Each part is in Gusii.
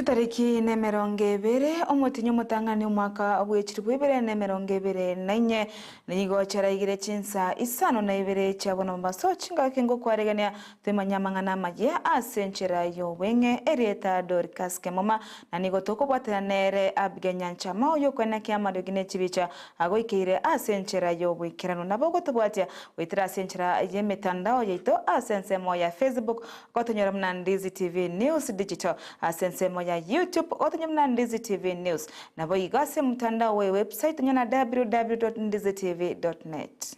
Chitariki nemerongo ebere, omotienyi omotang'ani omwaka bw'echilifu ibere na emerongo ebere na inye, nigo chiaraigire chinsa isano na ibere chia bono mobaso, chingaki ngokwaregania toimanye amang'ana amayia ase enchera y'obweng'e, erieta Dorcas Kemuma, na nigo tokobwatana nere Abigail Nyanchama oyokwenekia amariogi ne chibicha agoikeire ase enchera y'oboikeranu. Nabo ogotobwatia goetera ase enchera y'emetandao yaito ase ensemo ya Facebook, Gotonyora buna Ndizi TV News Digital ase ensemo ya YouTube, gotonyora buna Ndizi TV News. Naboigo ase omotandao we website tonyora na www.ndizitv.net.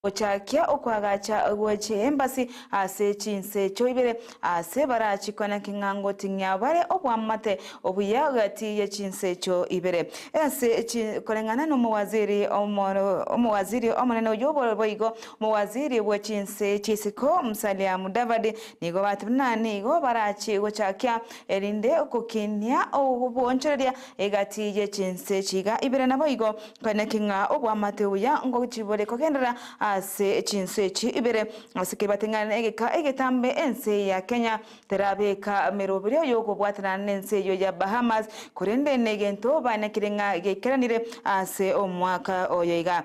Gochakia okoagacha gwe chiembasi ase chinse echio ibere, ase barachikwane king'ango ting'ia bare obwamate obuya gati ye chinse echio ibere. Ase chi koreng'ana nomowaziri omowaziri omonene oyio boigo omowaziri bwe chinse chi'isiko Musalia Mudavadi Nigo bateba buna nigo barachie gochakia, erinde gokinia obwoonchoreria egati ye chinse chiga ibere. Naboigo nkoeneki ng'a oboamate obuya ngochibore kogenderera ase chinse echi ibere. Ase kebating'ana egeka egetambe ense ya Kenya terabeka meroberio y'okobwatana nense eyio ya Bahamas, korende negento baenekire ng'a geikeranire ase omwaka oyo iga.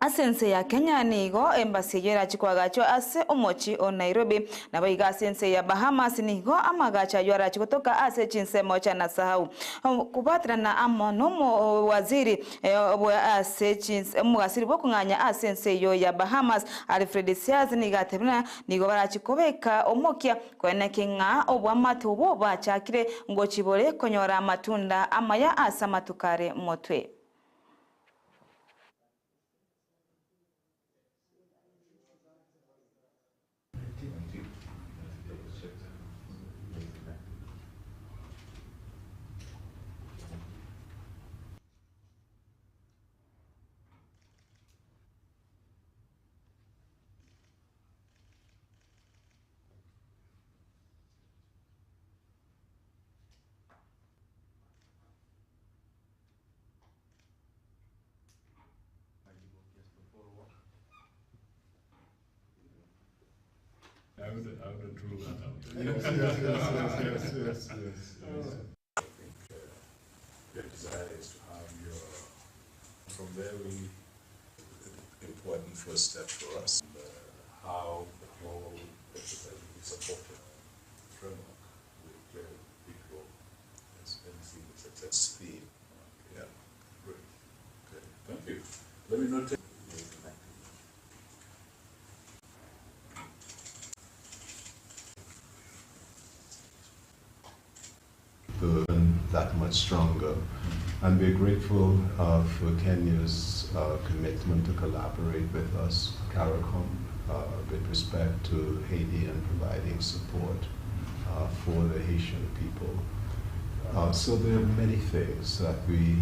Ase ense ya Kenya nigo embasi eyio erache koagachwa ase omochie o Nairobi. Naboigo ase ense ya Bahamas nigo amagacho ayio arache gotoka ase chinsemo chia Nassau. Kobwaterana amo nomowaziri bwe ase omowaziri bw'okong'anya ase ense eyio ya Bahamas Alfred Sears nigo atebire ng'a nigo barache kobeka omokia koeneki ng'a oboamate obwo bwachakire ngochi bore konyora amatunda amaya ase amatuko are motwe. I wouldn't, I wouldn't rule that out. Yes, yes, yes, yes, yes, yes, yes. I think uh, your desire is to have your, from there we, important first step for us, and, uh, how the whole exercise will be supported framework will play a big role as in seeing the success theme. Yeah, great. Okay, thank you. Let me not take. Burn that much stronger. And we're grateful uh, for Kenya's uh, commitment to collaborate with us, CARICOM, uh, with respect to Haiti and providing support uh, for the Haitian people. Uh, so there are many things that we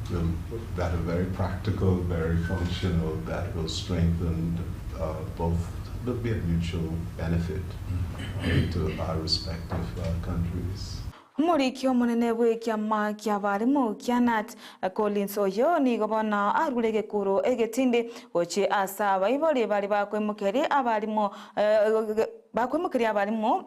will, that are very practical, very functional, that will strengthen uh, both, will be of mutual benefit uh, to our respective uh, countries. Omoriki omonene bw'ekiama ki'abarimu kia Knut, Collins Oyoo nigo bono arure egekuro egetindi gochia ase abaibori baria bakoimokeria abarimu bakoimokeria abarimu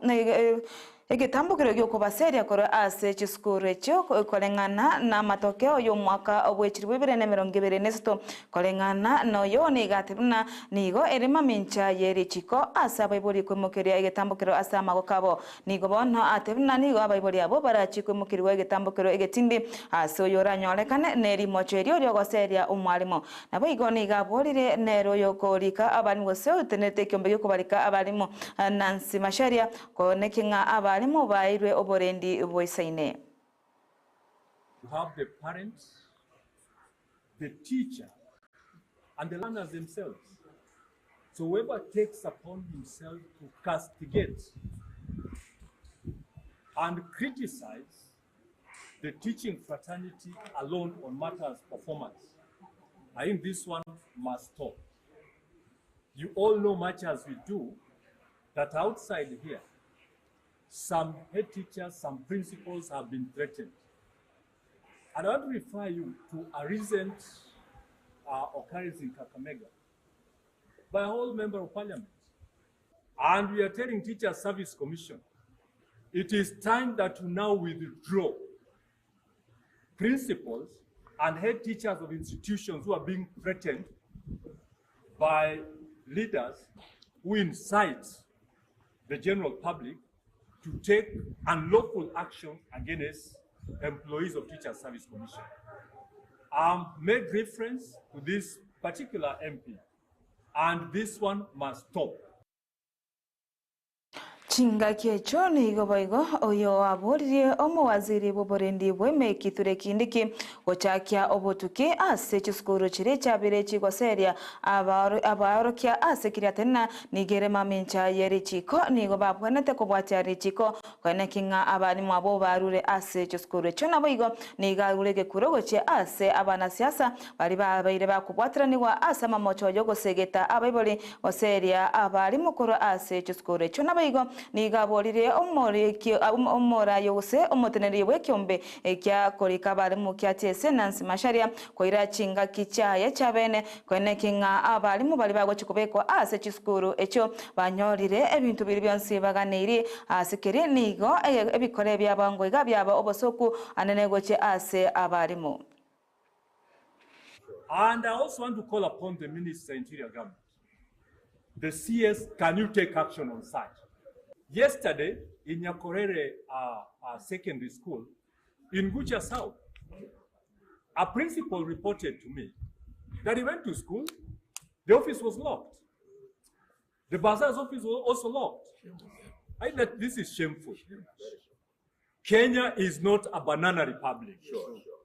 Egetambokero gi'okobaseria korwa ase chisukuru echio koreng'ana namatokeo y'omwaka bw'echilifu ibere na emerongo ebere na esato, koreng'ana noyo nigo atebire buna nigo ere mamincha ye richiko ase abaibori koimokeria egetambokero ase amagoko abo. Nigo bono atebire buna nigo abaibori abwo barachie koimokerigwa egetambokero egetindi ase oyoranyorekane ne rimocho erio riogoseria omwalimu. Naboigo nigo aborire nere oyokorika abalimu gose oyotenerete ekiombe giokobarika abalimu Nancy Macharia Kooneki ng'a abalimu baeirwe oborendi boisaine. You have the parents, the teacher and the learners themselves. So whoever takes upon himself to castigate and criticize. the teaching fraternity alone on matters performance. I think this one must stop. You all know much as we do that outside here, some head teachers, some principals have been threatened. And I want to refer you to a recent occurrence in Kakamega by a whole member of parliament. And we are telling Teacher Service Commission, it is time that you now withdraw principals and head teachers of institutions who are being threatened by leaders who incite the general public to take unlawful action against employees of Teacher Service Commission. Made reference to this particular MP, and this one must stop. Chingaki echo nigo boigo oyo aboririe omowaziri bw'oborendi bw'eme Kithure Kindiki gochakia obotuki ase chisukuru chiria chiabere chigoseria abaorokia ase kiriatenena nigo ere mamincha ye richiko nigo babwenerete kobwatia richiko koeneki ng'a abarimu abwo barure ase chisukuru echio naboigo nigo arure egekuro gochia ase abanasiasa baria babeire bakobwateranigwa ase amamocho y'ogosegeta abaibori goseria abarimu korwa ase chisukuru echio naboigo nigo aboririe omorayo gose omoteneneri bw'ekiombe ekia korika abarimu kia TSC Nancy Macharia koira chingaki chiaye chiabene koeneki ng'a abarimu baria bagochi kobekwa ase chisukuru echio banyorire ebinto biria bionsi baganeiri ase keri nigo ebikore biabango iga biaba obosoku anene gochia ase abarimu. And I also want to call upon the Minister Interior Government. The CS, can you take action on such? Yesterday, in Nyakorere Secondary School, in Gucha South, a principal reported to me that he went to school, the office was locked. The bursar's office was also locked. I think that this is shameful. Kenya is not a banana republic. Sure, sure.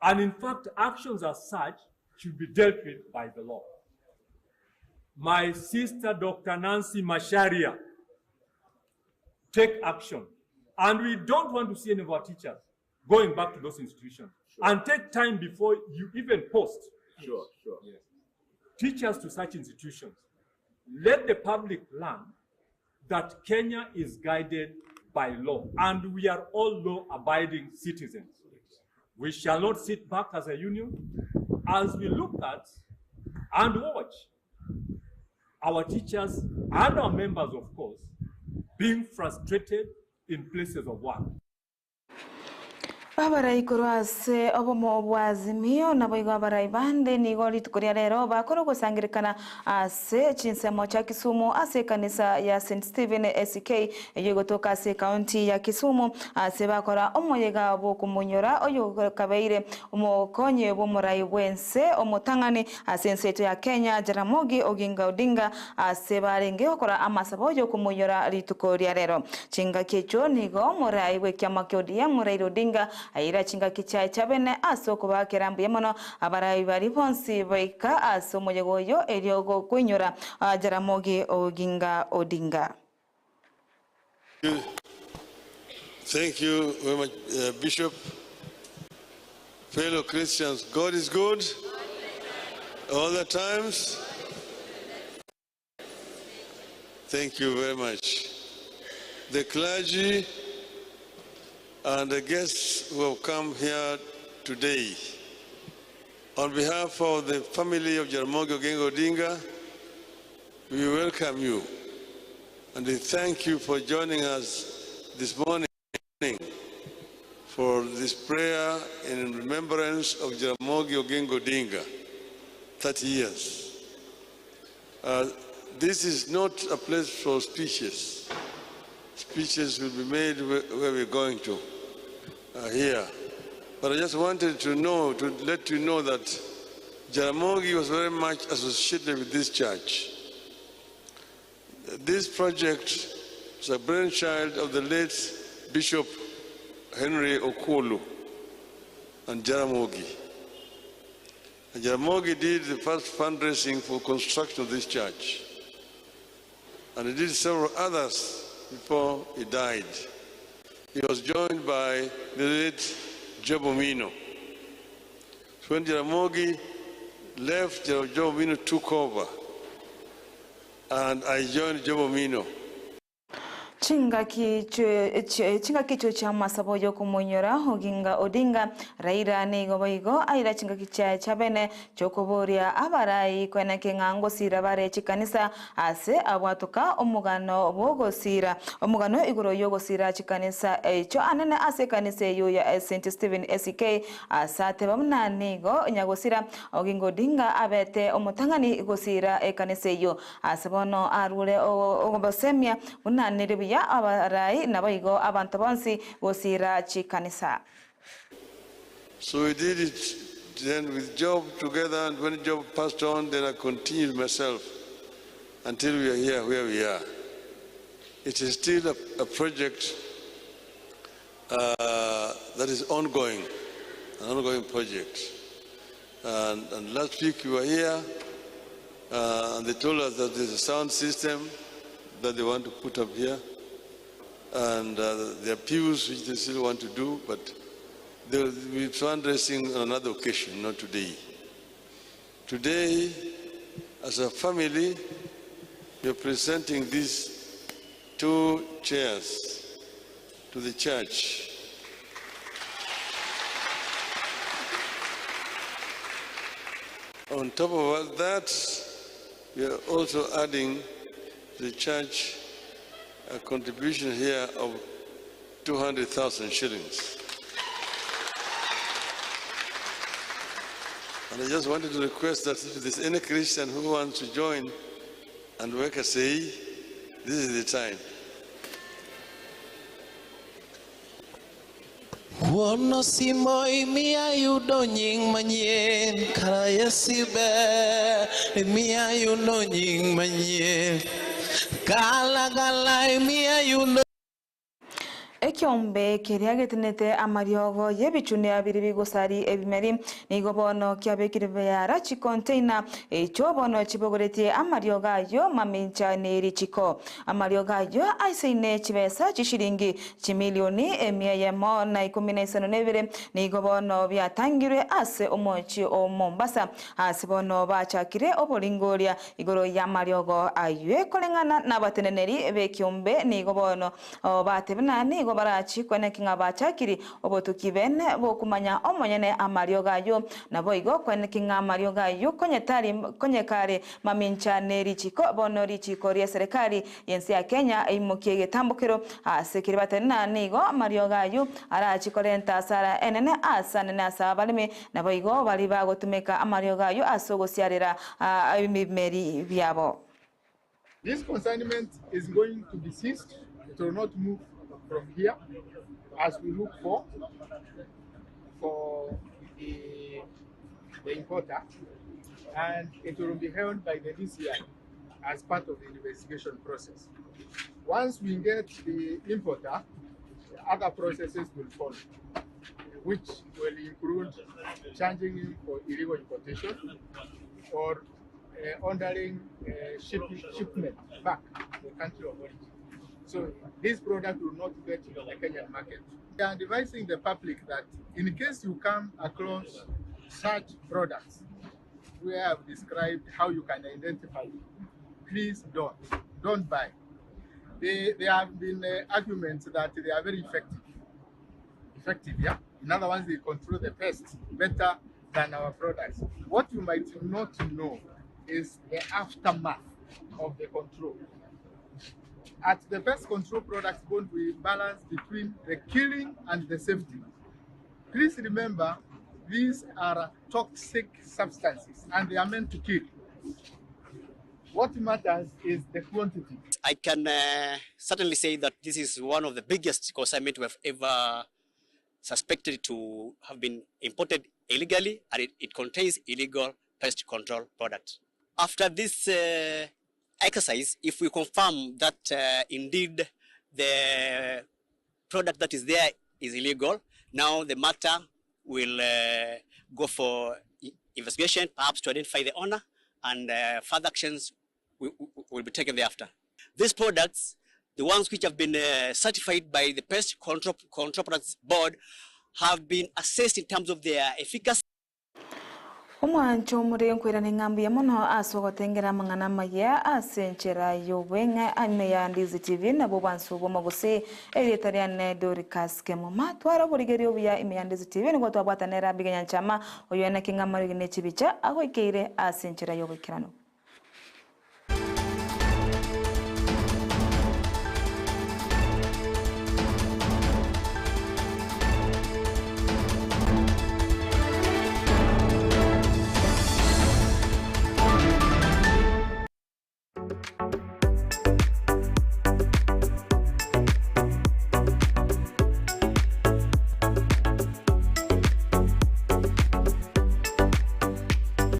And in fact, actions as such should be dealt with by the law. My sister, Dr. Nancy Macharia, take action. And we don't want to see any of our teachers going back to those institutions. Sure. And take time before you even post. Sure, sure. Yes. Teachers to such institutions. Let the public learn that Kenya is guided by law, and we are all law-abiding citizens. We shall not sit back as a union as we look at and watch our teachers and our members, of course, being frustrated in places of work. Abarai korwa ase obomo bwa Azimio naboigo abarai bande nigo rituko ria rero bakora ogosangerekana ase chinsemo chia Kisumu ase ekanisa ya St Stephen SK eyio egotoka ase ekaunti ya Kisumu ase bakora omoyega bw'okomonyora oyo kabeire omokonyi bw'omorai bwense omotang'ani ase ense eto ya Kenya Jaramogi Oginga Odinga ase barenge gokora amasabo y'okomonyora rituko ria rero. Chingaki echio nigo omorai bw'ekiama kia ODM Raila Odinga aira chingaki chiaye chiabene ase okobakera mbuya mono abarai bari bonsi baika ase omoyega oyo erio gokoinyora Jaramogi Oginga Odinga. Thank you very much, Bishop. Fellow Christians, God is good all the times. Thank you very much. The clergy and the guests who have come here today, on behalf of the family of Jaramogi Oginga Odinga, we welcome you and we thank you for joining us this morning for this prayer in remembrance of Jaramogi Oginga Odinga, 30 years. This is not a place for speeches. Speeches will be made where we're going to here. But I just wanted to let you know that Jaramogi was very much associated with this church. This project is a brainchild of the late Bishop Henry Okullu and Jaramogi. And Jaramogi did the first fundraising for construction of this church. And he did several others before he died. He was joined by the late Job Omino. So when Jaramogi left, Job Omino took over, and I joined Job Omino. Chingaki chingaki echio chi'amasabo y'okomoinyora Oginga Odinga, Raila nigo boigo aira chingaki chiaye chia bene chi'okoboria abarai koeneki ng'a ngosira bare chikanisa ase abwatoka omogano bw'ogosira omogano igoro y'ogosira chikanisa echio anene ase ekanisa eyio ya St Stephen ACK ase ateba buna nigo nyagosira Oginga Odinga abete omotang'ani gosira ekanisa eyio. Ase bono arure ogosemia buna nere buya abarai naboigo abanto bonsi gosiira chikanisa. So we did it then with Job together, and when Job passed on, then I continued myself until we are here where we are. It is still a, a project uh, that is ongoing, an ongoing project. And, and last week we were here, uh, and they told us that there's a sound system that they want to put up here, and uh, there are pews which they still want to do, but they will be fundraising on another occasion, not today. Today, as a family, we are presenting these two chairs to the church. On top of all that, we are also adding to the church a contribution here of 200,000 shillings. And I just wanted to request that if there's any Christian who wants to join and work a say, this is the time. Wuon osimo imiya yudo nying manyien kara Yesu ber imiya yudo nying manyien galagala imiya yudo Ekiombe keria getenete amariogo y'ebichuni biria bigosari ebimeri nigo bono kiabekire biara chicontainer echio bono chibogoretie amariogo ayio mamincha ne richiko. Amariogo ayio aisaine chibesa chishiringi chimilioni emia eyemo na ikomi na isano na ibere nigo bono biatangirwe ase omochi o Mombasa ase bono bachakire oboringoria igoro y'amariogo ayio ekoreng'ana na abateneneri b'ekiombe nigo bono batebena nigo barachi kweneki ng'a bachakiri obotuki bene bokumanya omonyene amariogo ayio naboigo kweneki ng'a amariogo ayio konyetari konyekare mamincha ne richiko bono richiko ria serikali yensi ya Kenya eimokie egetambokero ase keri batenena nigo amariogo ayio arachi korenta asara enene ase anene ase abaremi naboigo bari bagotumeka amariogo ayio ase ogosiarera ebimeri biabo. This consignment is going to be seized. It will not move from here as we look for for the, the importer, and it will be held by the DCI as part of the investigation process. Once we get the importer, other processes will follow, which will include charging him for illegal importation or ordering shipment back to the country of origin. So this product will not get to the Kenyan market. We are advising the public that in case you come across such products, we have described how you can identify it. Please don't. Don't buy. There have been arguments that they are very effective. Effective, yeah? In other words, they control the pests better than our products. What you might not know is the aftermath of the control. At the Pest Control Products Board, we balance between the killing and the safety. Please remember, these are toxic substances and they are meant to kill. What matters is the quantity. I can certainly say that this is one of the biggest consignment we have ever suspected to have been imported illegally, and it contains illegal pest control products. After this exercise, if we confirm that indeed the product that is there is illegal, now the matter will go for investigation, perhaps to identify the owner, and further actions will be taken thereafter. These products, the ones which have been certified by the Pest Control Products Board, have been assessed in terms of their efficacy. Omwancho omore nkoirane ng'a mbuya mono ase ogotengera amang'ana amaya ase enchera y'obweng'e ime ya Ndizi TV nabwo obwansu bw'omogusii erieta riane Doricas Kemuma. Twara oborigereria obuya ime ya Ndizi TV nigo twabwatana ere Abiga Nyanchama oyio naki ng'a amariogi ne chibicha agoikeire ase enchera y'oboikeranu.